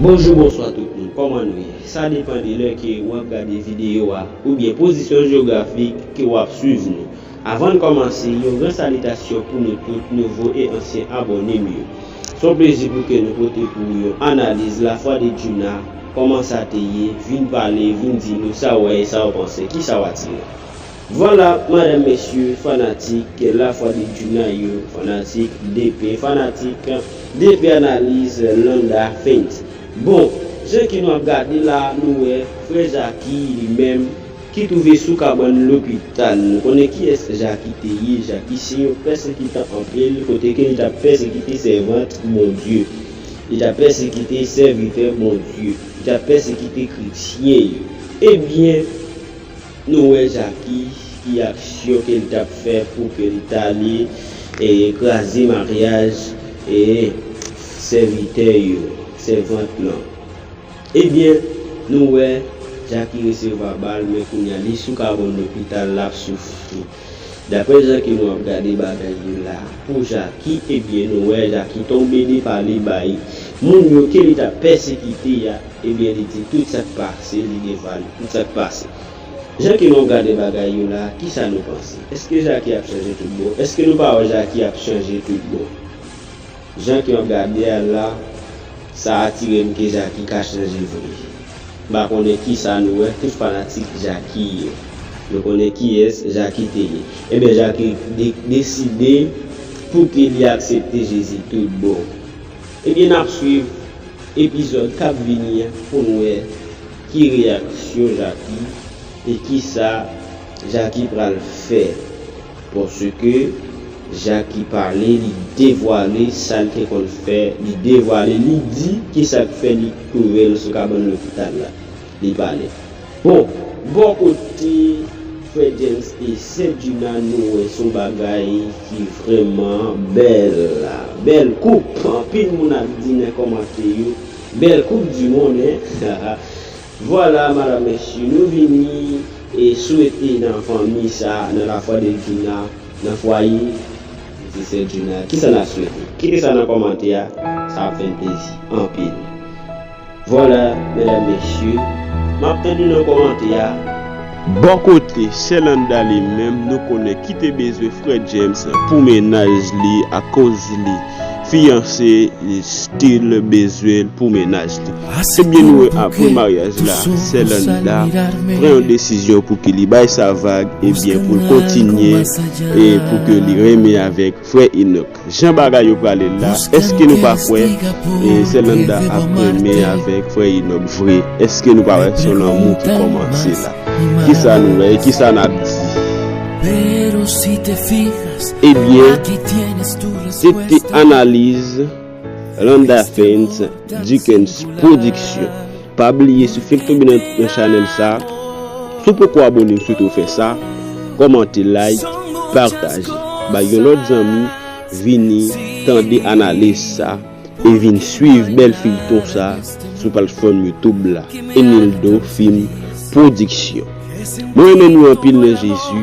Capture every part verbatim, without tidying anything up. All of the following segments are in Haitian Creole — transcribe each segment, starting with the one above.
Bonjou, bonswa tout moun, kòman nou ye? Sa depann de lè ke w ap gade videyo a, oubyen pozisyon jewografik ke w ap swiv nou. Avan n kòmanse, yon gran salitasyon pou nou tout nouvo e ansyen abòne m yo. Se yon plezi pou ke nou pote pou ou yon analiz Lafwa de Djouna, kòman sa te ye, vin pale, vin di nou sa w wè e sa w panse, kisa w atire. Vwala, madanm, mesye, fanatik Lafwa de Djouna yo, fanatik D P, fanatik D P Analiz Landa Fent. Bon, jan ke nou ap gade la, nou wè frè Jaki li menm ki twouve sou kabann lopital. Nou konnen kiyès Jaki te ye. Jaki se yon pèsekitan anpil, kote ke li t ap pèsekite sèvant Bondye. Li t ap pèsekite sèvitè Bondye. Li t ap pèsekite kretyen yo. Ebyen, nou wè Jaki, ki aksyon ke li t ap fè pou ke li t ale, e, kraze maryaj, e, sèvitè yo, sèvant lan. Ebyen, nou wè Jaki resevwa bal, men kounye a li sou kabann lopital, l ap soufri. Daprè jan ke nou ap gade bagay yo la, pou Jaki, ebyen, nou wè Jaki tonbe de pale bay moun yo ke li t ap pèsekite a, ebyen, li di tout sa k pase, li devwale tout sa k pase. Jan ke nou ap gade bagay yo la, kisa nou panse? Èske Jaki ap chanje tout bon? Èske nou pa wè Jaki ap chanje tout bon? Jan ke w ap gade a la, sa atire m ke Jaki ka chanje vre. M pa konnen kisa nou wè, tout fanatik Jaki yo. Nou konnen kiyès Jaki te ye. Ebyen, Jaki de-, deside pou ke li aksepte Jezi tout bon. Ebyen, n ap swiv epizòd k ap vini an pou n wè ki reyaksyon Jaki e kisa Jaki pral fè. Paske Jaki pale, li devwale sa l te konn fè, li devwale, li di kisa k fè li twouve l sou kabann lopital la. Li pale. Bon, bò kote frè James e sè Djuna, nou wè se yon bagay ki vrèman bèl. Bèl koup. Anpil moun ap di nan kòmantè yo, bèl koup di moun, en. Vwala, madanm, mesye, nou vini e swete nan fanmi sa, nan Lafwa de Djuna, nan fwaye de sè Djuna. Kisa n ap swete? Kite sa nan kòmantè a, sa ap fè n plezi anpil. Vwala, medam, mesye, m ap tann nou nan kòmantè a. Bò kote sè Landa li menm, nou konnen ki te bezwen frè James pou mennaj li, akoz li fiyanse, li still bezwen l pou mennaj li. Ebyen, nou wè apre maryaj la, sè Landa pran yon desizyon pou ke li bay sa vag, ebyen, pou l kontinye e pou ke li renmen avèk frè Enòk. Jan bagay yo prale la, èske nou pa kwè, e, sè Landa ap renmen avèk frè Enòk vre? Èske nou pa wè se yon lanmou ki kòmanse la? Kisa nou wè? Kisa n ap di? Ebyen, se te analiz Landa Fens Dickens Production. Pa bliye, si w fenk tonbe nan, nan chanèl sa, si w poko abòne, m swete w fè sa, kòmante, like, pataje. Bay yon lòt zanmi vini tande analiz sa e vin swiv bèl feyton sa sou platfòm YouTube la, Enildo Film Production. Mwen renmen nou anpil nan Jezi.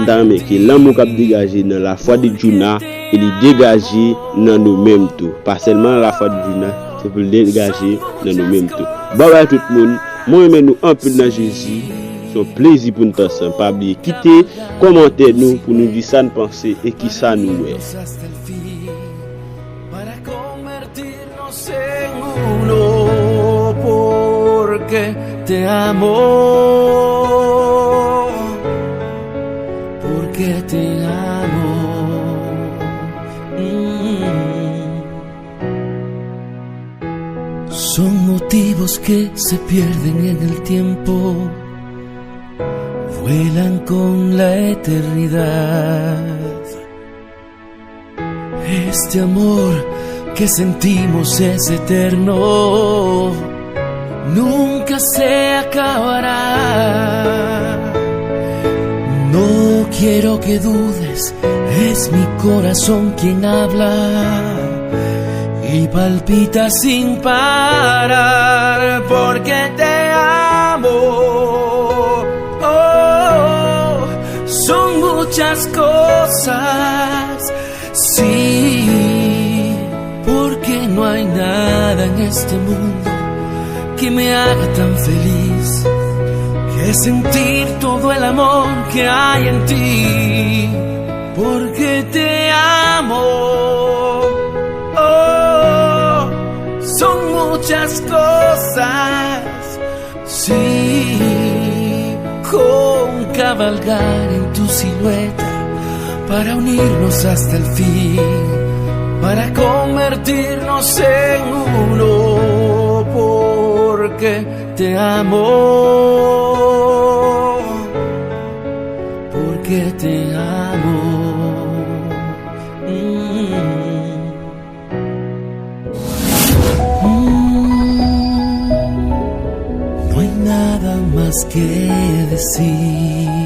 M ta renmen ke lanmou k ap degaje nan Lafwa de Djuna e li degaje nan nou menm tou. Pa sèlman nan Lafwa de Djuna, se pou l degaje nan nou menm tou. Babay tout moun, mwen renmen nou anpil nan Jezi. Se yon plezi pou n t ansanm. Pa bliye kite kòmantè nou pou nou di sa n panse e kisa nou wè. Para convertirnos en uno, porque te amo, porque te amo. Mm. Son motivos que se pierden en el tiempo, vuelan con la eternidad. Este amor que sentimos es eterno, nunca se acabará. No quiero que dudes, es mi corazón quien habla y palpita sin parar porque te amo. Oh, son muchas cosas, sí, porque no hay nada en este mundo Que me haga tan feliz que sentir todo el amor que hay en ti, porque te amo. Oh, son muchas cosas, sí, con cabalgar en tu silueta para unirnos hasta el fin, para convertirnos en uno, porque te amo, porque te amo. Mm. Mm. No hay nada más que decir.